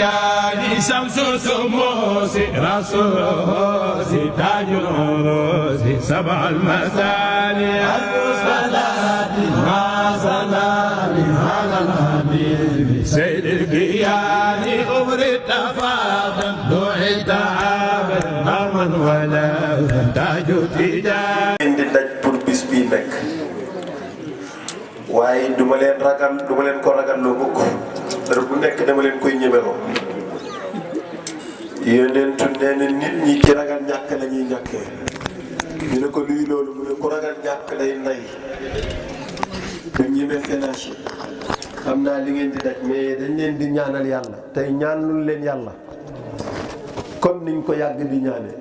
يعني شمس سموس رسول تاج العروس سبع المثاني ألف صلاة مع سلام على الحبيب سيد الكيان أمر تفاضل دعيت عابد أمن ولا تاج تجان di daj pour bis bii nekk waaye duma leen ko ragal loo mukk heure bu nekk dama leen koy ñemeloo yonentu nee na nit ñi ci ragal ñàkk la ñuy ñàkkee ñu ne ko luy loolu mu ne ko ragal ñàkk day nay du ñeme fénage xam naa li ngeen di daj mais dañ leen di ñaanal yàlla tey ñaanul leen yàlla comme niñ ko yàgg di ñaanee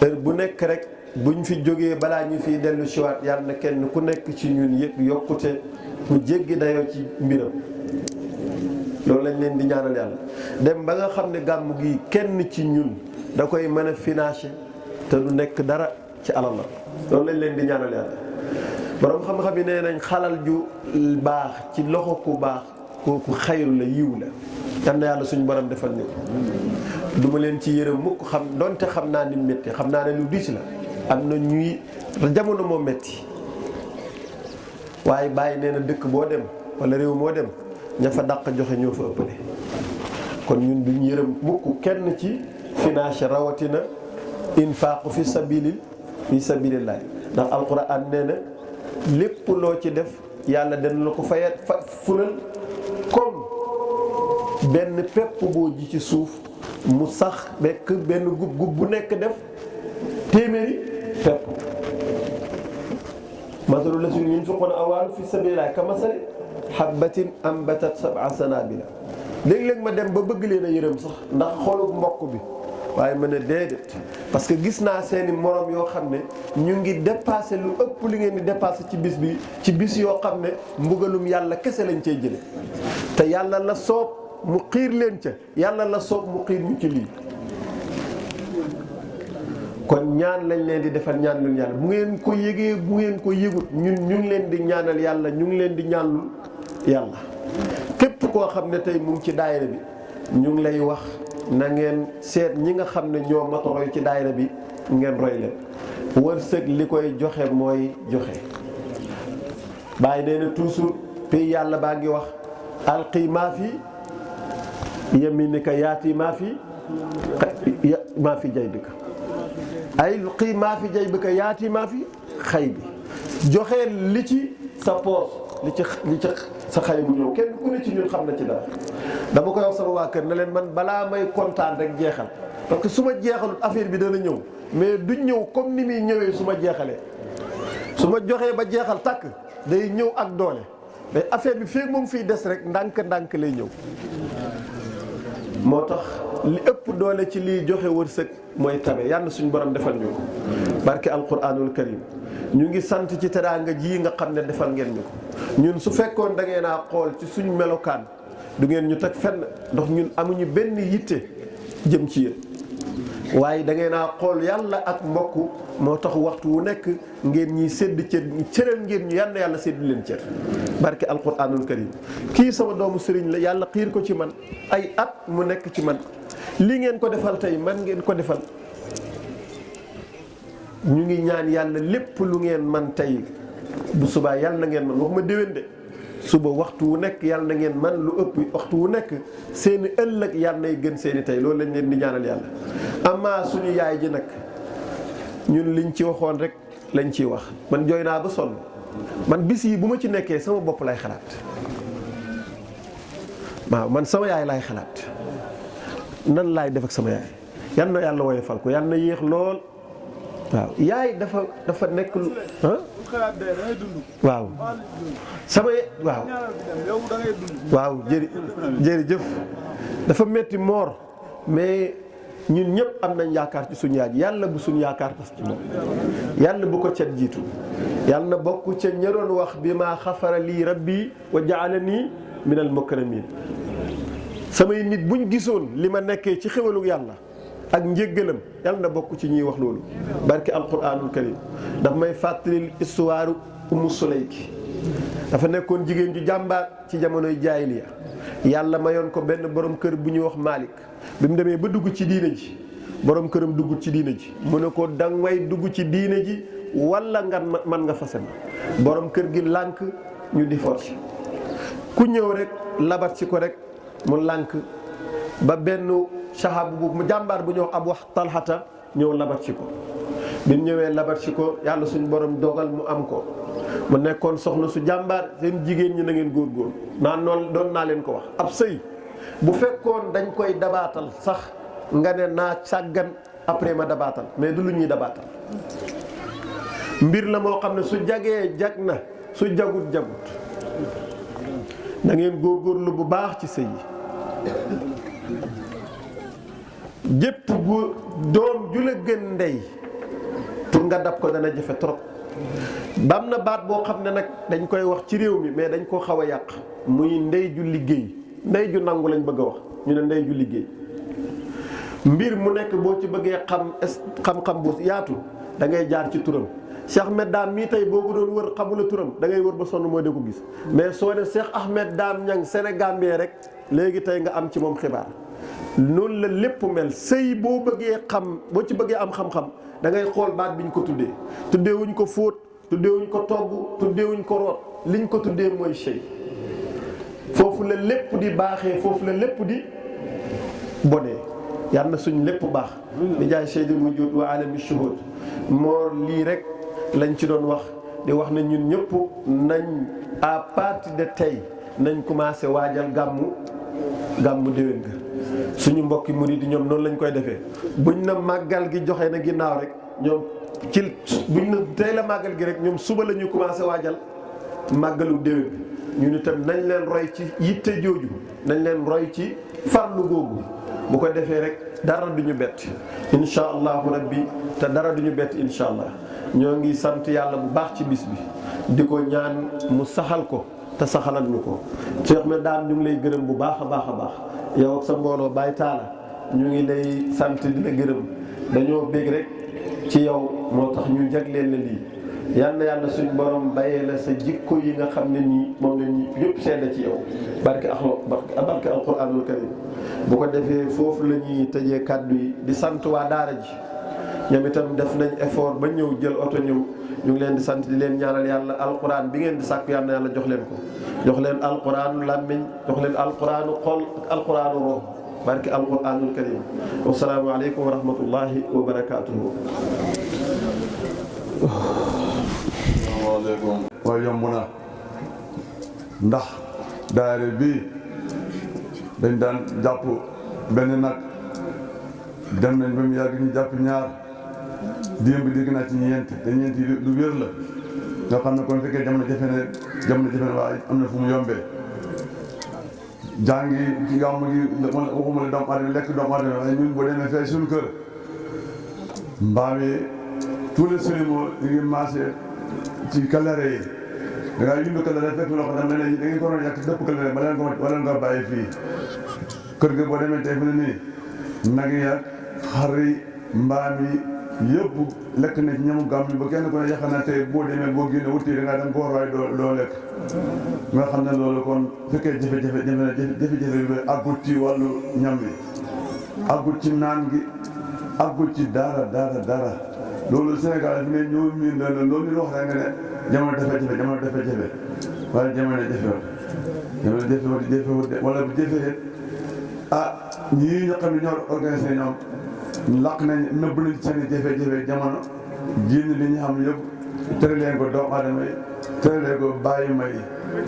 heure bu nekk rek buñ fi jógee balaa ñu fiy dellu siwaat yàlla na kenn ku nekk ci ñun yëpp yokkute mu jéggi dayoo ci mbiram loolu lañ leen di ñaanal yàlla dem ba nga xam ne gàmm gi kenn ci ñun da koy mën a financer te du nekk dara ci alal la loolu lañ leen di ñaanal yàlla borom xam-xam yi nee nañ xalal ju baax ci loxo ku baax kooku xayru la yiw la yal na yàlla suñu borom defal ni ko du ma leen ci yërëm mukk xam donte xam naa ni métti xam naa ne lu diis la am na ñuy jamono moo metti waaye bàyyi nee na dëkk boo dem wala réew moo dem ña fa dàq joxe ñoo fa ëppale kon ñun duñ yërëm mukk kenn ci finance rawatina infaaqu fi sabilillah ndax alquran nee na lépp loo ci def yàlla dana la ko fayat fulal comme benn pepp boo ji ci suuf mu sax bekk benn gub bu nekk def téeméeri pepp masalu lazina yunfiquuna amwaalahum fi sabilillahi kamasali habbatin ambatat sab'a sanabila léeg-léeg ma dem ba bëgg leen a yërëm sax ndax xolu mbokk bi waaye ma ne déedéet parce que gis naa seeni morom yoo xam ne ñu ngi dépassé lu ëpp li ngeen di dépassé ci bis bi ci bis yoo xam ne mbugalum yàlla kese lañ cey jële te yàlla la soob mu xiir leen ca yàlla la soob mu xiir ñu ci lii kon ñaan lañ leen di defal ñaan lu yàlla bu ngeen ko yëgee bu ngeen ko yëgut ñun ñu ngi leen di ñaanal yàlla ñu ngi leen di ñaanul yàlla képp koo xam ne tey mu ngi ci daayira bi ñu ngi lay wax na ngeen seet ñi nga xam ne ñoo mat a roy ci daayira bi ngeen roy leen wërsëg li koy joxe mooy joxe bàyyi nee na toujours pays yàlla baa ngi wax alqi maa fi yaminika yaati maa fi jaybika ay xii maa fi jay bi ka yaati maa fi xay bi joxeel li ci sa poos li ci sa xay bu ñëw kenn ku ne ci ñun xam na ci dara dama koy wax sama waa kër ne leen man balaa may kontaan rek jeexal parce que su ma jeexalut affaire bi dana ñëw mais du ñëw comme ni muy ñëwee su ma jeexalee su ma joxee ba jeexal tàkk day ñëw ak doole mais affaire bi fii moom fiy des rek ndànk-ndànk lay ñëw moo tax li ëpp doole ci liy joxe wërsëg mooy tabe yàlla suñu borom defal ñu ko barke alquranul karim ñu ngi sant ci teraanga ji nga xam ne defal ngeen ñu ko ñun su fekkoon da ngeen a xool ci suñu melokaan du ngeen ñu teg fenn ndax ñun amuñu benn yitte jëm ci yéen waaye da ngeen a xool yàlla ak mbokk moo tax waxtu wu nekk ngeen ñiy sédd cër cëral ngeen ñu yàlla yàlla sédd leen cër barke alquranul karim kii sama doomu sëriñ la yàlla xiir ko ci man ay at mu nekk ci man li ngeen ko defal tey man ngeen ko defal ñu ngi ñaan yàlla lépp lu ngeen man tey bu subaa yàlla na ngeen man waxuma déwén de suba waxtu wu nekk yàlla na ngeen man lu ëpp waxtu wu nekk seeni ëllëg yàlla nay gën seeni tey loolu lañ leen di ñaanal yàlla amaa suñu yaay ji nag ñun liñ ci waxoon rek lañ ciy wax man jooy naa ba sonn man bis yi bu ma ci nekkee sama bopp lay xalaat waaw man sama yaay laay xalaat nan laay def ak sama yaay yal na yàlla woyofal ko yal na yéex lool waaw yaay dafa nekk lu waaw sama waaw jërëjëf dafa metti moor mais ñun ñëpp am nañ yaakaar ci suñu yaay yàlla bu suñu yaakaar tas ci moom yàlla bu ko cet jiitu yàlla na bokk ca ña doon wax bi maa xafara lii rabbi wa jaalani minal mukramin samay nit buñ gisoon li ma nekkee ci xéwalu yàlla ak njéggalam yàlla na bokk ci ñuy wax loolu barke alquranul karim daf may fàttali histoire Umu Sulayk dafa nekkoon jigéen ju jàmbaar ci jamonoy jaahiliya yàlla mayoon ko benn borom kër bu ñuy wax Malik bi mu demee ba dugg ci diine ji borom këram dugg ci diine ji mu ne ko danga may dugg ci diine ji walla nga man nga fase ma borom kër gi lànk ñu di force ku ñëw rek labat si ko rek mu lànk ba benn sahaaba bu mu jàmbaar bu ñuy wax Abu Talhata ñëw labat si ko bi mu ñëwee labat si ko yàlla suñu borom dogal mu am ko mu nekkoon soxna su jàmbaar seen jigéen ñi na ngeen góorgóor naan noonu doon naa leen ko wax ab sëy bu fekkoon dañ koy dabaatal sax nga ne naa sàggan après ma dabaatal mais du lu ñuy dabaatal mbir la moo xam ne su jagee jag na su jagut jagut na ngeen góorgóorlu bu baax ci sëy yi jépp bu doom ju la gën ndey pour nga dab ko dana jafe trop bam na baat boo xam ne nag dañ koy wax ci réew mi mais dañ koo xaw a yàq muy ndey ju liggéey ndey ju nangu lañ bëgg a wax ñu ne ndey ju liggéey mbir mu nekk boo ci bëggee xam-xam bu yaatu da ngay jaar ci turam Cheikh Ahmed Dame mii tey boo ko doon wër xamula turam da ngay wër ba sonn mooy de ko gis mais soo ne Cheikh Ahmed Dame Niang Sénégal bee rek léegi tey nga am ci moom xibaar noonu la lépp mel sëy boo bëggee xam boo ci bëggee am xam-xam da ngay xool baat bi ñu ko tuddee wuñ ko fóot tuddewuñ ko togg tuddewuñ ko root liñ ko tuddee mooy sëy foofu la lépp di baaxee foofu la lépp di bonee yàlla na suñ lépp baax di jaay seydil wujud wa alami shuhud moo lii rek lañ ci doon wax di wax ne ñun ñëpp nañ à partir de tey nañ commencé waajal gàmmu déwén ga suñu mbokki murid yi ñoom noonu lañ koy defee buñ na màggal gi joxe na ginnaaw rek ñoom ci buñ na tey la màggal gi rek ñoom suba la ñu commencé waajal màggalu déwén bi ñun itam nañ leen roy ci yitte jooju nañ leen roy ci farlu googu bu ko defee rek dara duñu bett insha allahu rabbi te dara duñu bett insha allah ñoo ngi sant yàlla bu baax ci bis bi di ko ñaan mu saxal ko te saxalal ñu ko Cheikh Ahmed Dame ñu ngi lay gërëm bu baax a baax a baax yow ak sa mbooloo Baye Talla ñu ngi lay sant di la gërëm dañoo bég rek ci yow moo tax ñu jagleel la lii yal na yàlla suñ borom bàyyee la sa jikko yi nga xam ne nii moom la ñi ñëpp seede ci yow barke alquranul karim bu ko defee foofu la ñuy tëjee kàddu yi di sant waa daara ji ñoom itam def nañ effort ba ñëw jël oto ñëw ñu ngi leen di sant di leen ñaanal yàlla alquran bi ngeen di sàkku yal na yàlla jox leen ko jox leen alquranu làmmiñ jox leen alquranu xol ak alquranu roh barke alquranul karim wasalaamu aleykum wa rahmatullahi wa barakatuhu. waaleykum waaye yomb na ndax daayira bii dañ daan jàpp benn nag dem nañ ba mu yàgg ñu jàpp ñaar démb dégg naa ci ñeent te ñeent yi lu wér la nga xam ne kon fekkee jamono jafe ne waaye am na fu mu yombee jàngi ci gàmm gi waxuma la doomu aadama lekk doomu aadama waaye ñun boo demee fee suñu kër mbaam yi tous les cérémonies ñu ngi marché ci kalare yi da ngaa yundu kalare fekk loo xam ne da ngeen ko doon yàq dëpp kalare ba leen ko bàyyi fii kër ga boo demee tey fu ne nii nag yi ak xar yi mbaam yi yëpp lekk na ci ñamu gàmm yi ba kenn ku ne yàq na tey boo demee boo génne wuti da ngaa dem góor waaye doo lekk nga xam ne loolu kon fekkee jafe-jafe bi àggut ci wàllu ñam bi àggut ci naan gi àggut ci dara loolu Sénégal fi ne ñoo miin la loolu ñu wax rek nga ne jamono jafe-jafe waaye jamono jafewut wala bu jafee ñii ñoo xam ne ñoo organisé ñoom làq nañ nëbb nañ seen i jafe-jafe jamono génn li ñu xam yëpp tere leen ko doomu aadama yi tere leen ko bàyyi ma yi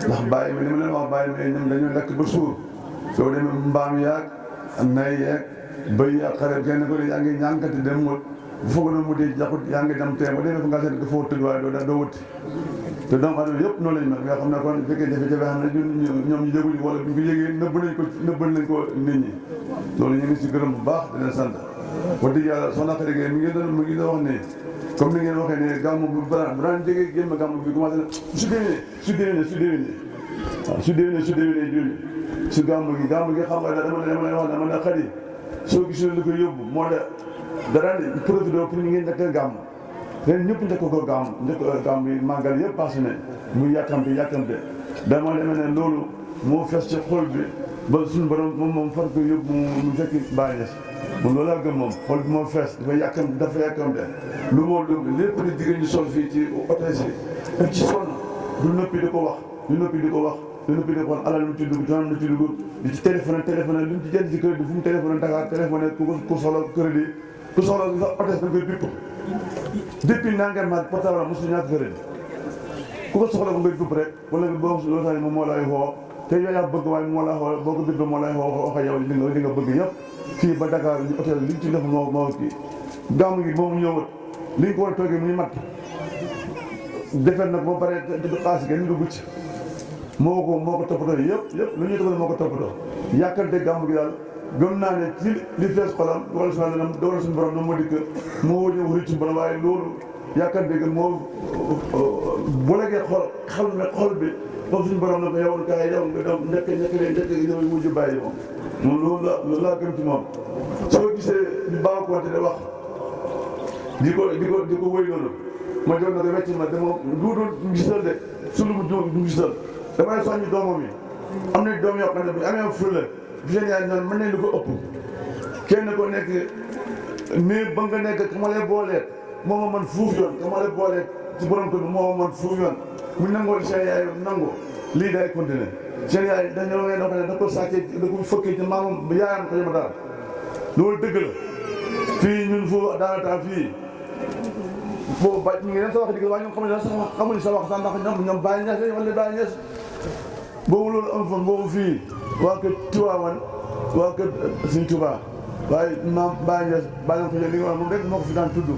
ndax bàyyi ma li ma leen wax bàyyi ma yi ñoom dañoo lekk ba suur soo demee mbaam yaag nay yeeg bëy yaag xare kenn ko yaa ngi ñànkati dem mut bu foog na mu dee jaxut yaa ngi dem tee ba demee fa nga seet ko foo tëdd waaye doo wuti te doomu aadama yëpp noonu lañ mel nga xam ne kon fekkee jafe-jafe xam ne ñoom ñu yëguñu wala bu ñu ko yëgee nëbb nañ ko nit ñi loolu ñu ngi si gërëm bu baax di leen sant wax dëgg yàlla soxna Khady Gueye mi ngi doon wax ne comme ni ngeen waxee ne gàmmu bu daan jege génn gàmmu bi commencé na su déwénee su gàmmu gi xam nga dama lay wax dama ne Khady soo gisul li ko yóbbu moo da dara profité pour ñu ngeen njëkk a gàmm ren ñëpp njëkk ko gàmm bi màggal yëpp passé ne muy yàkkamte dama demee ne loolu moo fees ci xol bi ba suñu borom moom far ko yóbbu mu fekk Baay Ñas moom loolu laa gëm moom xol bi moo fees dafa yàkkamte lu moo dugg lépp di jigéen ñi sol fii ci hôtel si daf ci sonn du noppi di ko wax du noppi di ko wax alal lu ci dugg doon lu ci dugg di ci téléphoné lu mu ci jënd ci crédit fu mu téléphoné Dakar téléphoné ku soxla crédit ku soxla sax hôtel da koy bipp depuis nangam ma portable mosu ñàkk crédit ku ko soxla ko ngay bipp rek wala boo loolu tax moom moo lay woo te yow yaa bëgg waaye moo la xool boo ko bippee moo lay woo wax yow li nga bëgg yëpp fii ba Dakar ñu hôtel li ñu ci def moo kii gàmmu gi moom ñëwat li ñu ko war a toogee muy mat defet nag boo paree du xaas kenn dugg ci moo ko toppatoo yëpp lu ñuy toppatoo moo ko toppatoo yàkkante gàmmu gi daal gëm naa ne ci li fees xolam dogal suñu borom na moo dikk moo ñëw wëri suñu borom waaye loolu yàkkante gi moo bu legee xol bi foofu suñu borom na ko yow kaay yow nga doon njëkk yow mujj bàyyi moom loolu laa gëm ci moom soo gisee ñu baaw konte de wax di ko wëy noonu ma jox na ko wecc ma de moom du gisal de sulu mu du gisal damay soññi doomam yi am na doom yoo xam ne bu amee fulla bu seen yaay noonu mën nañ lu ko ëpp kenn ko nekk mais ba nga nekk ka ma lay booleet moo ma mën fuuf yoon ka ma lay booleet ci borom kër moo ma mën fuuf yoon mu nangoo seen yaay nangu lii day continuer seen yaay dañoo ngeen wax ne da ko sàccee da ko fëkkee ci maamam yaayam ko yema daal loolu dëgg la fii ñun foofu daanaka fii boobu ba ñu ngi leen sa wax digg waaye ñoom xamuñu sa wax sax ndax ñoom Baay Ñas wala Baay Ñas boobu loolu am fa boobu fii waa kër Tiwaawan waa kër Sëñ Tuubaa waaye maam Baay Ñas Baay Ñas li nga wax moom rek moo ko fi daan tudd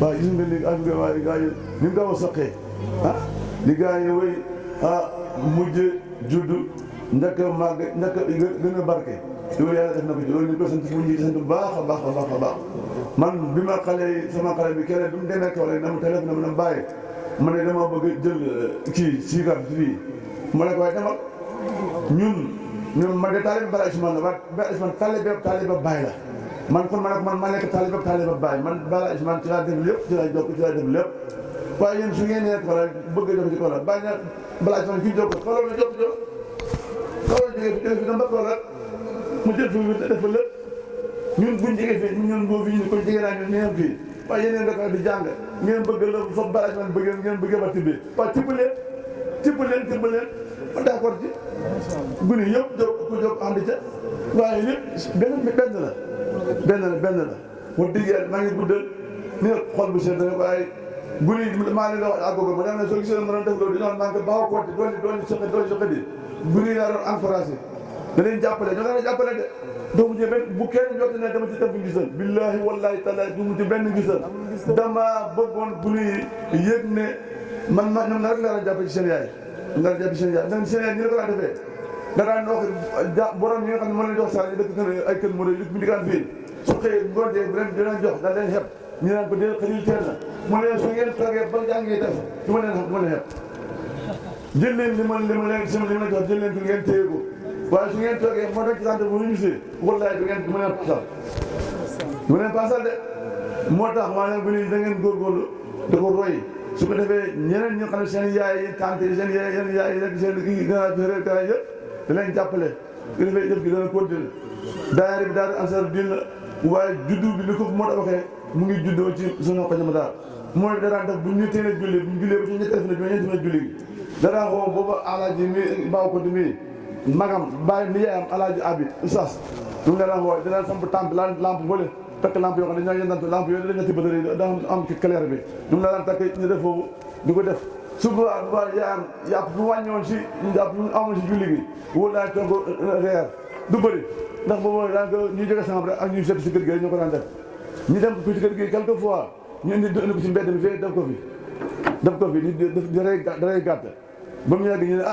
waaye gis nga léegi affaire waaye gars yi ni mu gaaw a soqee li gars yi woy mujj juddu njëkk a màgg njëkk a gën a barke loolu yàlla def na ko ci loolu ñu ko sant fu ñu sant bu baax a baax man bi ma sama xale bi keneen bi mu demee kaw rek na mu téléphone na bàyyi ma ne dama bëgg jël kii siikar fii ma ne ko waaye demal ñun man de taalibe Baay Usmaan la waaye Baay Usmaan taalibe Baay la man kon ma nekk taalibe Baay man Baay Usmaan ci laa def lépp ci laa def lépp waaye yéen su ngeen nekk wala bëgg a def ci kaw la Baay na Baay Usmaan fi jokk xoolal na jokk jógee fi dama ko la mu jël fi def fa lépp ñun buñ jegee fii ñun boo fi ñu ko jegee naa ñun ñeen fii waaye yeneen Dakar di jàng ngeen bëgg la fa Baay Usmaan ngeen bëgg ba tibbee waaye tibb leen ma d'accord ci gune yëpp jóg ànd ca waaye lépp benn la wax dëgg yàlla maa ngi guddal ni xol bu sedd rek waaye gune yi maa leen wax àggogo ma dem ne soo gisee ma doon def loolu dañoo maa ngi baaw konti doon soqi gune yi laa doon encouragé da leen jàppale ñoo leen jàppale de doo mujjee benn bu kenn jot ne dama ci def gisal billahi wallahi taala du mujj benn gisal dama bëggoon gune yi yëg ne man ñoom na rek laa doon jàppe ci seen yaay ndax jàpp seen yaay seen yaay ñu la ko laa defee da daan wax borom yi nga xam ne mën leen jox saa yi dëkk ay kër mu rëy mu digaan fii su xëyee ngoon dee dinañ jox da leen xeeb ñu naan ko dee xëyul teel na mu leen su ngeen toogee ba jàngee def du ma leen xeeb jël leen li ma leen jox jël leen ko ngeen téye ko waaye su ngeen toogee moo tax ci sant bu ñu gisee wallaay du ma leen pasal de moo tax maa leen bu ni da ngeen góorgóorlu da ko roy su ko defee ñeneen ñi xam ne seen yaay yi tante yi seen yaay yi rek seen kii gannaaw bi rek dara yëpp da leen jàppale su ko defee yëpp gi dana continuer daayira bi daal Ansaaru Diin la waaye juddu bi ni ko moo tax waxee mu ngi juddoo ci sunu ko jama daal mooy daraan def bu ñu teel a julli bu ñu jullee ba ci ñetti fan julli gi daraan xoo booba alaaji mi baaw ko mi magam bàyyi ni yaayam alaaji abi oustaz lu mu daraan xoo dana samp tàmp lampe fële takk lampe yoo xam ne dañoo yëndante lampe yooyu dañu ñetti batterie daa am ci clair bi ñu la daan takk ñu def foofu di ko def suba ba yaayam yàpp bu wàññoon si yàpp bu amoon si julli gi wóor naa togg reer du bëri ndax boobu daan ko ñuy jóge samam rek ak ñuy seet si kër gi ñoo ko daan def ñu dem ko ci kër gi quelque fois ñu indi ko ci mbedd mi fee def ko fi di darey gàtt ba mu yàgg ñu ne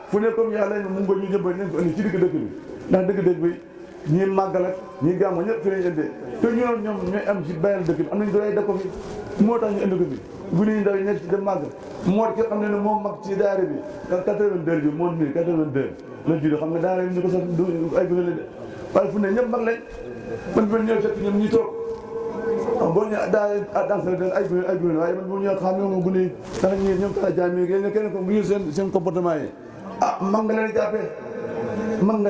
fu ne comme yàlla mu ngo ñu jëmbal nañ ko indi ci digg dëkk bi ndax dëgg bi ñii màggal ak ñii gàmmu ñëpp fi lañ indee te ñoom ñooy am ci bayal dëkk bi am nañ doole def ko fi moo tax ñu indi ko fi bu ñuy ndaw yi nekk ci dem màgg moo ki xam ne ne moom mag ci daara bi 82 bi moom mii 82 la judd xam nga daara bi ñu ko sax ay gune la de waaye fu ne ñëpp mag lañ man bi ñëw fekk ñoom ñi toog boo ñëwee dans ay gune waaye man bu ñëwee xam ne moom gune yi ndax ñoom tala jaay mi kenn ko bu ñu seen comportement yi mag nga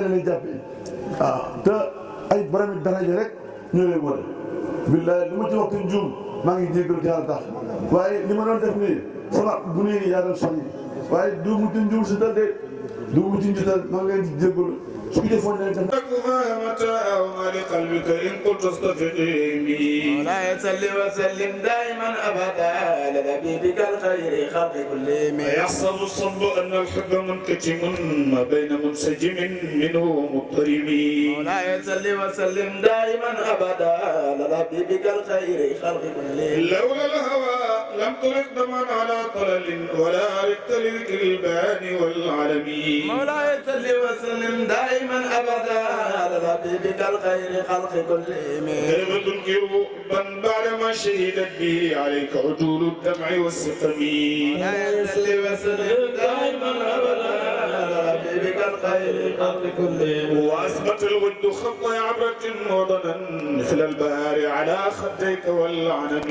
leen jàppee waaw te ay borom daraja rek ñoo leen wone billaay lu ma ci waxtu njuum maa ngi jéggalu ci yàlla tax waaye li ma doon def nii sama gune yi yaa doon soññi waaye du mu ci njuum si dal de du mu ci njuutal maa ngi leen di jéggalu su ko defoon ne def لقلبك إن قلت استفهمي مولاي صل وسلم دائما أبدا على حبيبك الخير خلق كل من يحسب الصنب أن الحب منكتم ما بين منسجم منه مضطرب مولاي صل وسلم دائما أبدا على حبيبك الخير خلق كل من لولا الهوى لم ترق دما على طلل ولا رقت للكلبان والعلم مولاي صل وسلم دائما أبدا على حبيبك الخير خلق كل من كيف تنكر حبا بعدما شهدت به عليك عدول الدمع والسقم مولاي صل وسلم دائما أبدا على حبيبك الخير خلق كل من وأثبت الود خط عبرة وضنا مثل البهار على خديك والعنم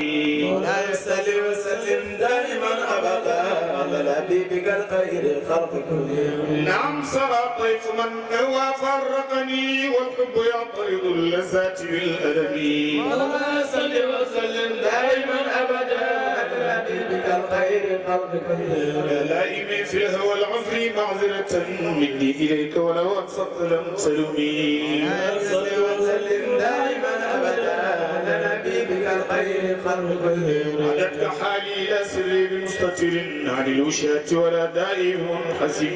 مولاي صل وسلم دائما أبدا على حبيبك الخير خلق كل من نعم سرى طيف من هو فرقني والحب يعترض اللذات بالألم مولاي صل وسلم دائما أبدا على حبيبك الخير خلق كل من لائمي في الهوى العذر معذرة مني إليك ولو أنصت لم تلمي مولاي صل وسلم دائما أبدا على حبيبك الخير خلق كل من عدتك حالي لا سري بمستتر عن الوشاة ولا دائم منحسم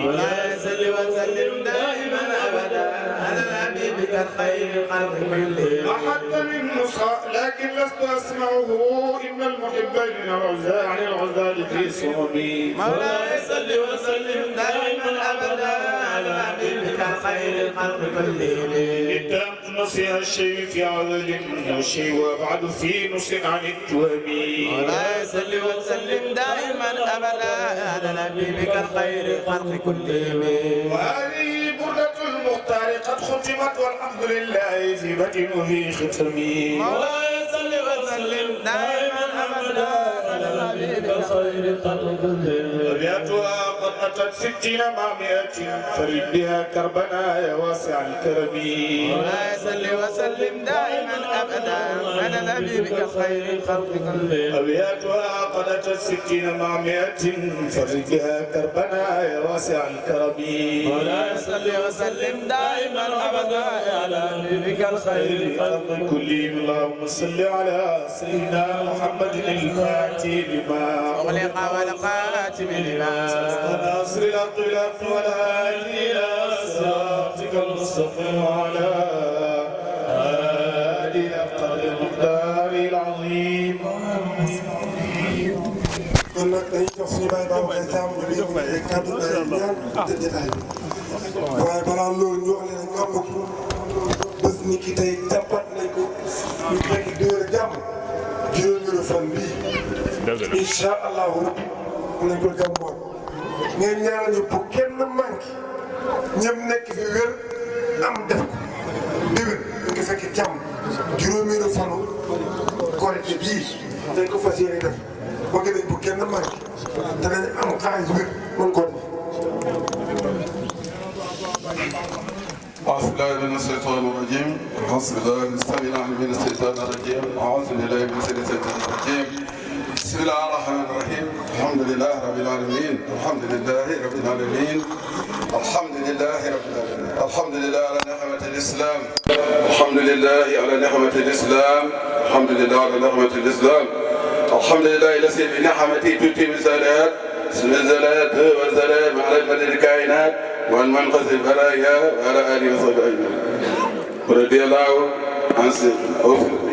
مولاي صل وسلم دائما أبدا على حبيبك الخير خلق كل من أحد من نصح لكن لست أسمعه إن المحب من العزاء عن العزال في صومي مولاي صل وسلم دائما أبدا على حبيبك الخير خلق كل من اتهمت نصيح الشيء في عذل والشيء وابعد في نص عن التوام مولاي صل وسلم دائما أبدا على حبيبك الخير خلق كل من وهذه بردة المختار قد ختمت والحمد لله في بدء وفي ختم مولاي صل وسلم دائما أبدا على حبيبك الخير خلق كل من أبياتها قد أتت 60 مع 100 فرد بها كربنا يا واسع الكرم مولاي صل وسلم دائما أبدا على حبيبك الخير خلق كل من أبياتها قد أتت 60 مع 100 فرد بها كربنا يا واسع الكرم مولاي صل وسلم دائما أبدا على حبيبك الخير خلق كل كلهم اللهم صل على سيدنا محمد الفاتح لما أغلق والخاتم لما ناصر الحق بالحق والهادي إلى صراطك المستقيم وعلى آله حق المقدار العظيم. kon nag dañuy jox suñu bàyyi baabu ay jàmm ñu ngi kàddu ñaan te jotaay bi waaye balaa loolu ñu wax leen gàmmu gi bés ni ki tey jàppat nañ ko ñu fekk déwén jàmm juróomeelu fan bii incha allahu rabbi nañ ko gàmmoon ngeen ñaanal ñu bu kenn manqué ñëpp nekk fi wér am def ko déwén ñu ngi fekk jàmm juróomeelu fanu korite bii dañ ko fas yéene def bëgg nañ bu kenn manqué te dañ am xaalis wér mën koo def. أعوذ بالله من الشيطان الرجيم بسم الله السميع العليم من الشيطان الرجيم أعوذ بالله من الشيطان الرجيم بسم الله الرحمن الرحيم الحمد لله رب العالمين الحمد لله رب العالمين الحمد لله رب العالمين الحمد لله على نعمة الإسلام الحمد لله على نعمة الإسلام الحمد لله على نعمة الإسلام الحمد لله الذي بنعمته تتم الصلاة والسلام على المدى الكائنات والمنقذ البرايا وعلى آله وصحبه أجمعين ورضي الله عن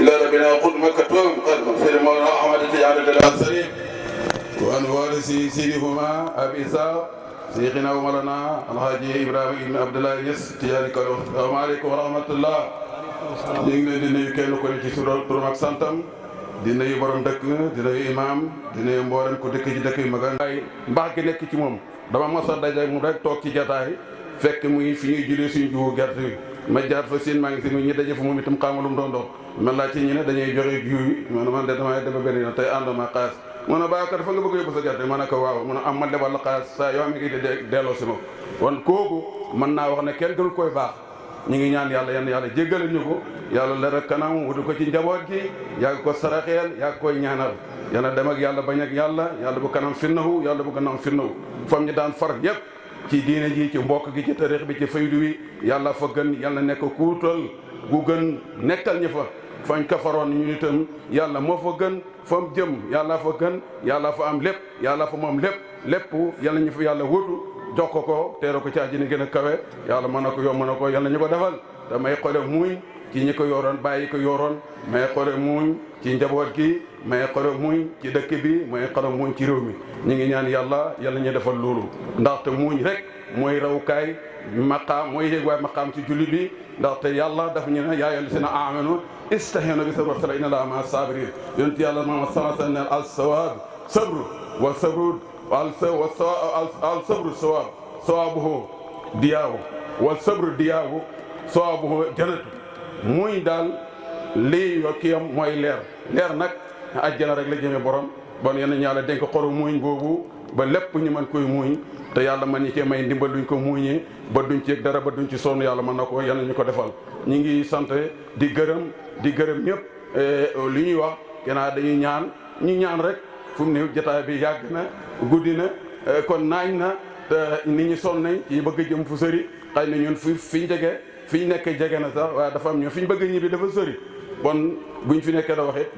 إلى ربنا قل مكتوم قد مغفر مولانا أحمد تجعل السليم وأن وارثي سيدهما أبي إسحاق شيخنا ومولانا الحاج إبراهيم بن عبد الله يس تجارك السلام عليكم ورحمة الله ñu ngi leen di nuyu kenn ko ci turam ak santam di nuyu borom dëkk di nuyu imam di nuyu mboolem ko dëkk ci dëkk yu mag ay mbaax gi nekk ci moom dama mos a daje mu rek toog ci jataay fekk muy fi ñuy julee suñu jiwu gerte ma jaar fa siin maa ngi si ñi daje fa moom itam xaamalum doon doon man laa ci ñi ne dañuy joxe jiw man de damay dem benn yoon tey ànduma xaalis mu ne Babacar fa nga bëgg yóbbu sa gerte ma ne ko waaw mu ne am ma lebal la xaalis saa yoo mi ngi delloo si ma kon kooku mën naa wax ne kenn gënul koy baax ñu ngi ñaan yàlla yenn yàlla jéggale ñu ko yàlla leer kanam wutu ko ci njaboot gi yàgg ko saraxeel yàgg koy ñaanal yàlla dem ak yàlla bañ ak yàlla yàlla bu kanam finnahu yàlla bu kanam finnahu fam ñu daan far yëpp ci diine ji ci mbokk gi ci tarix bi ci faydu wi yàlla fa gën yàlla nekk kuutal gu gën nekkal ñu fa fañ ka faroon ñu itam yàlla moo fa gën fa mu jëm yàlla fa gën yàlla fa am lépp yàlla fa moom lépp yàlla ñu fa yàlla wutu jox ko teero ko ci àjjana gën a kawe yàlla mën na ko yomb na ko yàlla ñu ko defal te may xole muñ ci ñi ko yoroon bàyyi ko yoroon may xole muñ ci njaboot gi may xole muñ ci dëkk bi may xole muñ ci réew mi ñu ngi ñaan yàlla ñu defal loolu ndaxte muñ rek mooy rawukaay maqaam mooy yéeg waay maqaam ci julli bi ndaxte yàlla daf ñu ne yaa ayyuhal lazina aamanu istahiinu bi sabri wasabir inna llaaha ma'a saabiriin yonent yàlla Muhammad sallallahu alayhi wa sallam al sawaab sabru wa sabru al sabru sawaab sawaabuhu diyaawu wal sabru diyaawu sawaabuhu jannatu muy daal lii yokkiyam mooy leer nag àjjana rek la jëmee borom bon yéen a ñaala dénk xolu muuñ boobu ba lépp ñu mën koy muuñ te yàlla mën ñu cee may ndimbal duñ ko muuñee ba duñ ci dara ba duñ ci sonn yàlla mën na ko yàlla ñu ko defal ñu ngi sant di gërëm ñëpp li ñuy wax gannaaw dañuy ñaan rek fu mu ne jotaay bi yàgg na guddi na kon naañ na te nit ñi sonn nañ ci bëgg jëm fu sëri xëy na ñun fi ñu nekk jege na sax waaye dafa am ñun fi ñu bëgg ñibbi dafa sëri bon buñ fi nekkee da wax it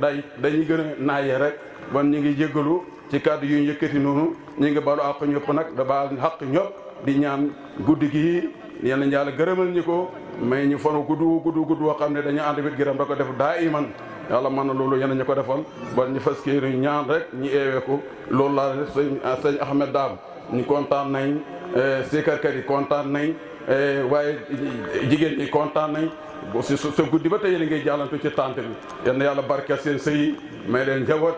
dañuy gën a naayee rek bon ñu ngi jéggalu ci kàddu yu ñu yëkkati noonu ñu ngi balu àq ñëpp nag da baal xaq ñëpp di ñaan guddi gi yal na yàlla gërëmal ñu ko mais ñu fanu gudd woo xam ne dañu ànd wit gërëm da ko def daa iman yàlla mën na loolu yéen ñu ko defal bon ñu fas kii ñaan rek ñu eewee ko loolu laa def sëñ Ahmed Dame ñu kontaan nañ sikarkat yi kontaan nañ waaye jigéen ñi kontaan nañ si sa guddi ba tey yéen a ngi jàllantu ci tànt bi yal na yàlla barkeel seen sëy may leen njaboot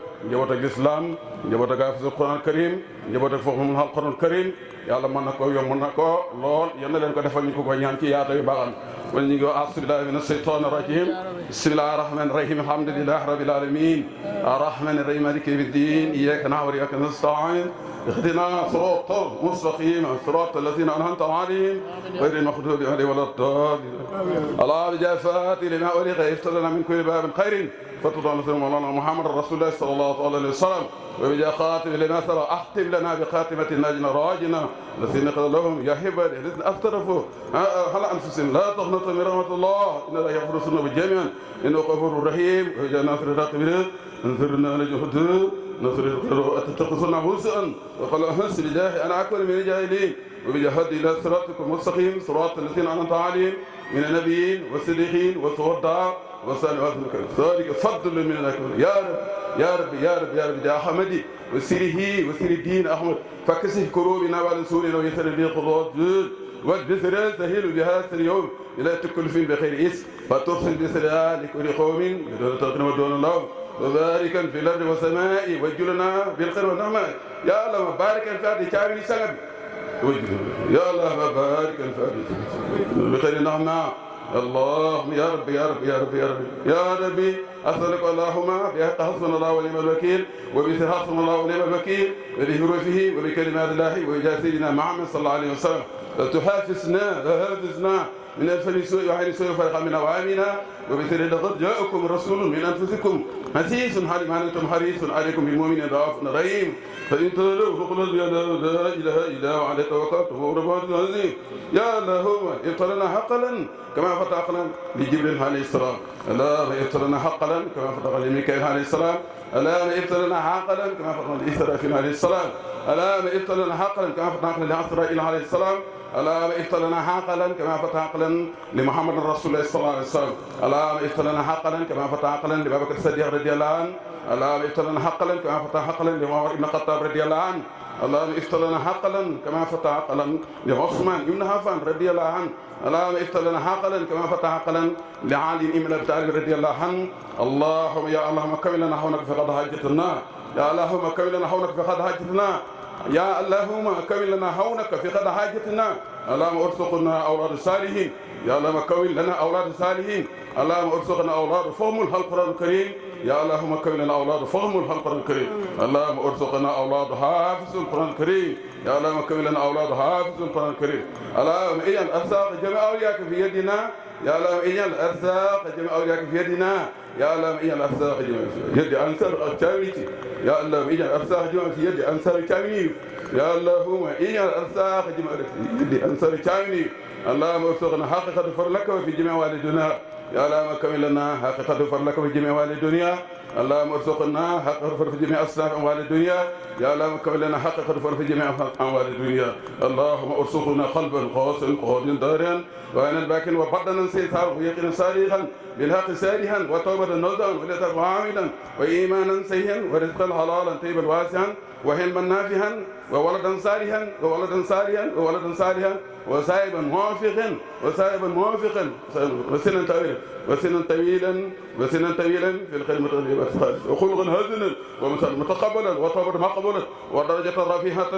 ak lislaam njaboot ak hafiz Quran karim njaboot ak fahmul Quran karim yàlla mën na ko yomb na ko lool yal na leen ko defal ñu ko ñaan ci yaata yu baaxam wala ñu ngi wax a'uuzu mina shaytaani rajiim bismillaahi rahmaani rahiim alhamdulillaahi rabbil aalamiin arrahmaani rahiim maaliki yawmi ddiin iyyaaka na'budu wa iyyaaka nasta'iin اهدنا صراط مستقيم صراط الذين انعمت عليهم غير المغضوب عليهم ولا الضالين اللهم جافات لما أغلق افتح لنا من كل باب خير فترضى على مولانا محمد رسول الله صلى الله عليه وسلم وبجا خاتم لما سبق اختم لنا بخاتمة الناجين راجنا الذين قال لهم يا عباد الذين افترفوا على انفسهم لا تقنطوا من رحمة الله ان الله يغفر الذنوب جميعا انه غفور رحيم وجاء ناصر الراقبين انصرنا لجهد نصر أتتقصنا هزءا وقال أحس لله أنا أكبر من الجاهلين وبجهد إلى صراطكم المستقيم صراط الذين أنعمت عليهم من النبيين والصديقين والشهداء والصالحين ذلك فضل من الله يا رب يا حمدي وسيره وسير الدين أحمد فكسه كروبنا ونسورنا ويسر به قضاء والبسر سهيل بهذا اليوم إلى تكلفين بخير اسم فترسل بسرها لكل قوم بدون تقنى ودون الله وباركا في الارض والسماء وجلنا بالخير والنعمه يا الله باركا في هذه كامل سنه يا الله باركا في هذه بخير النعمه اللهم يا رب يا ربي اسالك اللهم بحق حسبنا الله ونعم الوكيل وبسر حسبنا الله ونعم الوكيل وبحروفه وبكلمات الله وبجاسرنا محمد صلى الله عليه وسلم تحافظنا من الفم سوء وعين سوء فرق من أوامنا وبثر لقد جاءكم رسول من أنفسكم عزيز حليم أنتم حريص عليكم بالمؤمنين رؤوف رحيم فإن تولوا فقل لا إله إلا هو عليه توكلت وهو رب العرش العظيم يا اللهم اغفر لنا حقا كما فتح حقا لجبريل عليه السلام اللهم اغفر لنا حقا كما فتح لميكائيل عليه السلام اللهم اغفر لنا حقا كما فتح لإسرافيل عليه السلام اللهم اغفر لنا حقا كما فتح لعزرائيل عليه السلام اللهم اغفر لنا حقا كما فتح عقلا لمحمد رسول الله صلى الله عليه وسلم اللهم اغفر لنا حقا كما فتح عقلا لابي بكر الصديق رضي الله عنه اللهم اغفر لنا حقا كما فتح عقلا لعمر بن الخطاب رضي الله عنه اللهم اغفر لنا حقا كما فتح عقلا لعثمان بن عفان رضي الله عنه اللهم اغفر لنا حقا كما فتح عقلا لعلي بن ابي طالب رضي الله عنه اللهم يا اللهم كمل لنا حولك فقد حاجتنا يا اللهم كمل لنا حولك فقد حاجتنا يا اللهم كون لنا هونك في قضاء حاجتنا اللهم ارزقنا أولاد الصالحين يا اللهم كون لنا أولاد الصالحين اللهم ارزقنا أولاد فهم القرآن الكريم يا اللهم كون لنا أولاد فهم القرآن الكريم اللهم ارزقنا أولاد حافظ القرآن الكريم يا اللهم كون لنا أولاد حافظ القرآن الكريم اللهم اجعل أرزاق جميع أولياءك في يدنا يا اللهم اجعل أرزاق جميع أولياءك في يدنا يا اللهم اجعل أرزاق جميع في يد أنصار الكاملين يا اللهم اجعل أرزاق جميع في يد أنصار الكاملين يا اللهم اجعل أرزاق جميع في يد أنصار الكاملين اللهم ارزقنا حقيقة فرلك وفي جميع والدنا يا اللهم كمل لنا حقيقة فرلك في جميع والدنيا اللهم ارزقنا حقيقة فر في جميع أصناف أموال الدنيا يا اللهم كمل لنا حقيقة فر في جميع أموال الدنيا اللهم ارزقنا قلبا قاسا قاضيا داريا وأنا الباكن وبدنا سيثار ويقينا صالحا بالحق سالحا وتوبة نزعا ولتر عاملا وإيمانا سيئا ورزقا حلالا طيبا واسعا وحلما نافعا وولدا صالحا وولدا صالحا وولدا صالحا وسائبا موافقا وسنا طويلا في الخدمة وخلقا حسنا ومثلا متقبلا وصبرا مقبولا ودرجة رفيعة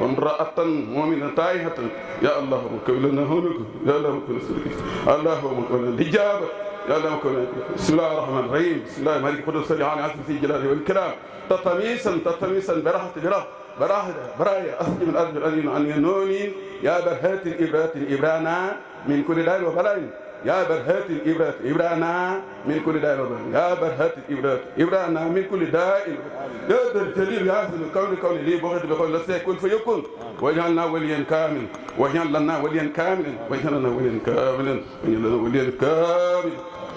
وامرأة مؤمنة تائهة يا الله كن لنا هونك يا الله كن اللهم كن الإجابة يا الله كن بسم الله الرحمن الرحيم بسم الله الملك القدوس صلى الله عليه وسلم في جلاله والكرام تطميسا برايا أسجد من أرجل أن ينوني يا برهات الإبرانا من كل داء وبلاء يا برهات الإبرانا من كل داء وبلاء يا برهات الإبرانا من كل داء يا ذا الجليل يا ذا الكون لي بغيت بقول لا سيكون فيكون واجعلنا وليا كاملا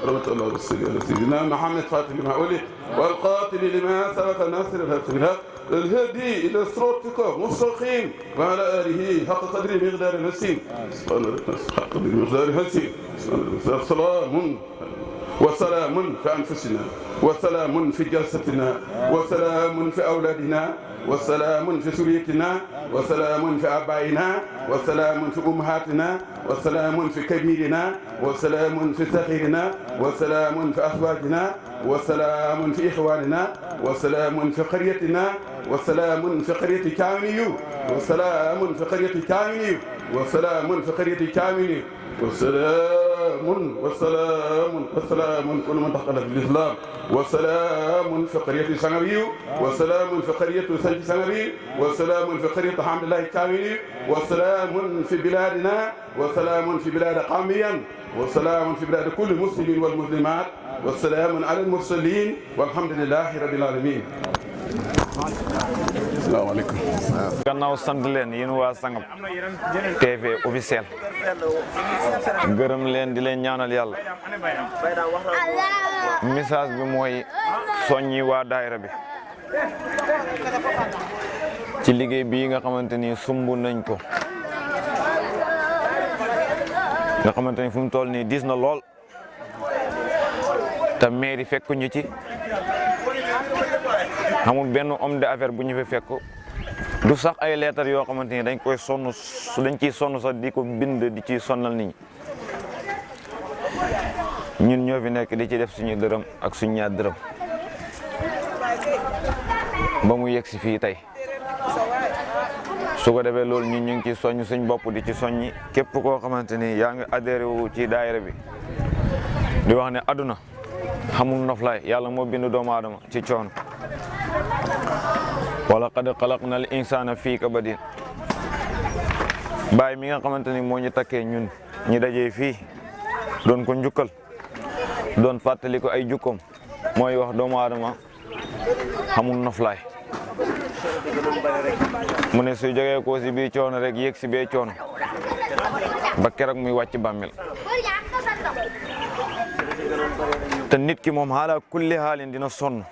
رحمة الله والسلام سيدنا محمد فاتح لما أولي والقاتل لما سبق ناصر الحق الهدي إلى صراطك مستقيم وعلى آله حق قدر مقدار الحسين حق قدر مقدار الحسين وسلام في أنفسنا وسلام في جلستنا وسلام في أولادنا وسلام في سريتنا وسلام في أبائنا وسلام في أمهاتنا وسلام في كبيرنا وسلام في صغيرنا وسلام في أزواجنا وسلام في إخواننا وسلام في قريتنا وسلام في قرية كامل وسلام في قرية كامل وسلام في قرية كامل وسلام كل من دخل في الإسلام وسلام في قرية سنوي وسلام في قرية سنوي وسلام في قرية حمد الله الكامل وسلام في بلادنا وسلام في بلاد قاميا وسلام في بلاد كل مسلم والمسلمات والسلام على المرسلين والحمد لله رب العالمين. Assalamualaikum. Gannaaw sant leen yéen waa Sangam TV officiel gërëm leen di leen ñaanal yàlla message bi mooy soññi waa daayira bi ci liggéey bii nga xamante ni sumb nañ ko nga xamante ni fu mu toll nii diis na lool te mairie fekk ñu ci amul benn homme d'affaires bu ñu fi fekk du sax ay lettres yoo xamante ni dañ ciy sonn sax di ko bind di ci sonnal nit ñi ñun ñoo fi nekk di ci def suñu dërëm ak suñu ñaar dërëm ba mu yegg si fii tey su ko defee loolu ñun ñu ngi ci soññ suñ bopp di ci soññi képp koo xamante ni yaa ngi adhéré wu ci daayira bi di wax ne aduna xamul noflaay yàlla moo bind doomu aadama ci coono wala qad xalaqna al insana fii kabadin baay mi nga xamante ni moo ñu takkee ñun ñu dajee fii doon ko njukkal doon fàttali ko ay jukkoom mooy wax doomu aadama xamul noflaay mu ne su jógee ko si bii coono rek yéeg si bee coono ba keroog muy wàcc bàmmel te nit ki moom ala kulli haalin dina sonn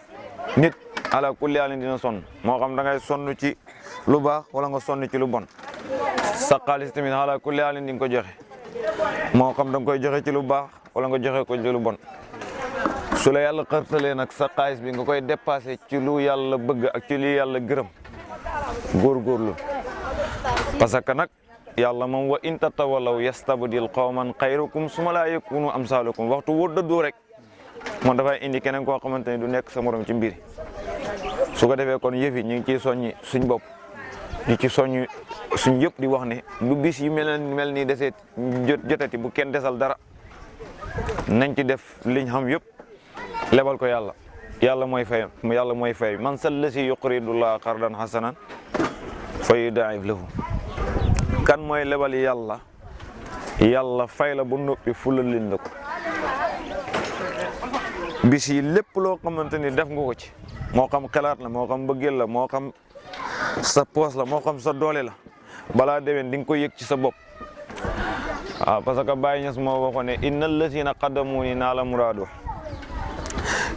nit ala kulli haalin dina sonn moo xam da ngay sonn ci lu baax wala nga sonn ci lu bon sa xaalis tamit ala kulli haalin di nga ko joxe moo xam da nga koy joxe ci lu baax wala nga joxe ko ci lu bon su la yàlla xartalee nag sa xaalis bi nga koy dépassé ci lu yàlla bëgg ak ci lu yàlla gërëm góorgóorlu parce que nag yàlla moom wa in tatawallaw yastabdil qawman xayrakum suma laa yakunu amsalukum waxtu woo dëddoo rek moom dafay indi keneen koo xamante ni du nekk sa morom ci mbir su ko defee kon yëf yi ñu ngi ciy soññi suñ bopp di ci soññ suñ yëpp di wax ne lu bis yi mel nii deseet jotati bu kenn desal dara nañ ci def liñ xam yëpp lebal ko yàlla mooy fay man sallasi yuqridullaha qardan hasanan fa yudaa'if lahu kan mooy lebal yàlla fay la bu noppi fulal leen la ko bis yi lépp loo xamante ni def nga ko ci moo xam xalaat la moo xam bëggeel la moo xam sa poos la moo xam sa doole la balaa déwén di nga ko yëg ci sa bopp waaw parce que Baye Niass moo waxoon ne innal lazina qaddamuni naala muraadu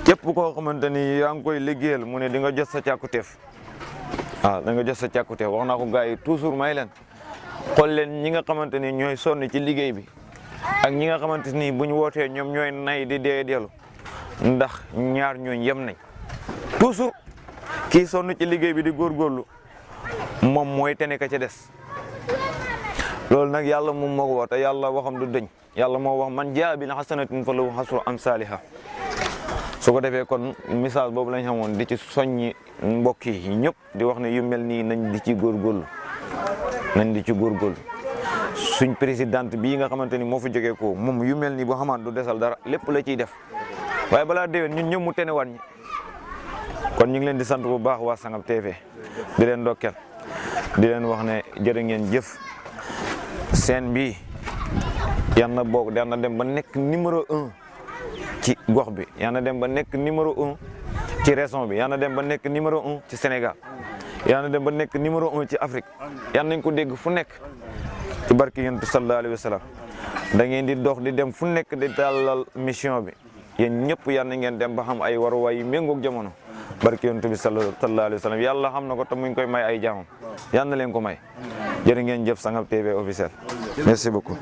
képp koo xamante ni yaa ngi koy liggéeyal mu ne di nga jot sa càkkuteef waaw da nga jot sa càkkuteef wax naa ko gars yi toujours may leen xool leen ñi nga xamante ni ñooy sonn ci liggéey bi ak ñi nga xamante ni bu ñu wootee ñoom ñooy nay di deelu ndax ñaar ñooñ yem nañ toujours kii sonn ci liggéey bi di góorgóorlu moom mooy tene ka ca des loolu nag yàlla moom moo ko wax te yàlla waxam du dëñ yàlla moo wax man jaa bil hasanatin falahu hasru amsaliha su ko defee kon message boobu lañ xamoon di ci soññi mbokk yi ñëpp di wax ne yu mel nii nañ di ci góorgóorlu suñ présidente bii nga xamante ni moo fa jógee ko moom yu mel nii boo xamaan du desal dara lépp la ciy def waaye balaa déwén ñun ñëpp mu tene wan ñi kon ñu ngi leen di sant bu baax waa Sangam TV di leen ndokkeel di leen wax ne jërë ngeen jëf seen bi yal na bokk yal na dem ba nekk numéro 1 ci gox bi yal na dem ba nekk numéro 1 ci région bi yal na dem ba nekk numéro 1 ci Sénégal yal na dem ba nekk numéro 1 ci Afrique yal nañ ko dégg fu nekk ci barki yonent sallallahu alayhi wa sallam da ngeen di dox di dem fu nekk di dalal mission bi yéen ñëpp yal na ngeen dem ba xam ay waruwaay yu méngoog jamono barki yonent bi sallallahu alayhi wa sallam yàlla xam na ko te mu ngi koy may ay jaamam yal na leen ko may jërë ngeen jëf Sangam TV officiel merci beaucoup.